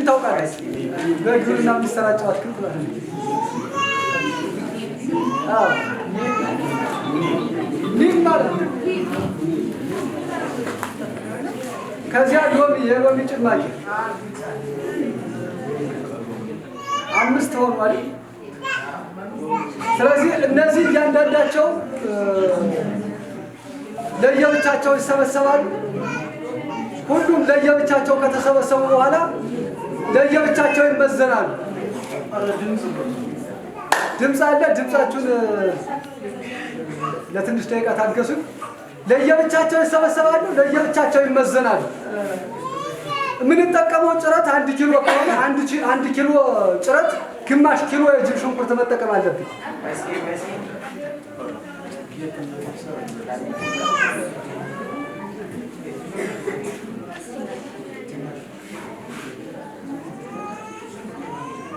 ታውቃለህ? በግብርና የሚሰራጨው አትክልት ማለት ነው። አዎ ኒም ማለት ነው። ከዚያ ሎሚ፣ የሎሚ ጭማቂ 5 ሆኗል። ስለዚህ እነዚህ እያንዳንዳቸው ለየብቻቸው ይሰበሰባሉ። ሁሉም ለየብቻቸው ከተሰበሰቡ በኋላ ለየብቻቸው ይመዘናሉ። ድምጽ አለ። ድምጻችሁን ለትንሽ ደቂቃ ታገሱኝ። ለየብቻቸው ይሰበሰባሉ፣ ለየብቻቸው ይመዘናሉ። የምንጠቀመው ጭረት 1 ኪሎ ከሆነ 1 ኪሎ ጭረት ግማሽ ኪሎ የጅብ ሽንኩርት መጠቀም አለብን።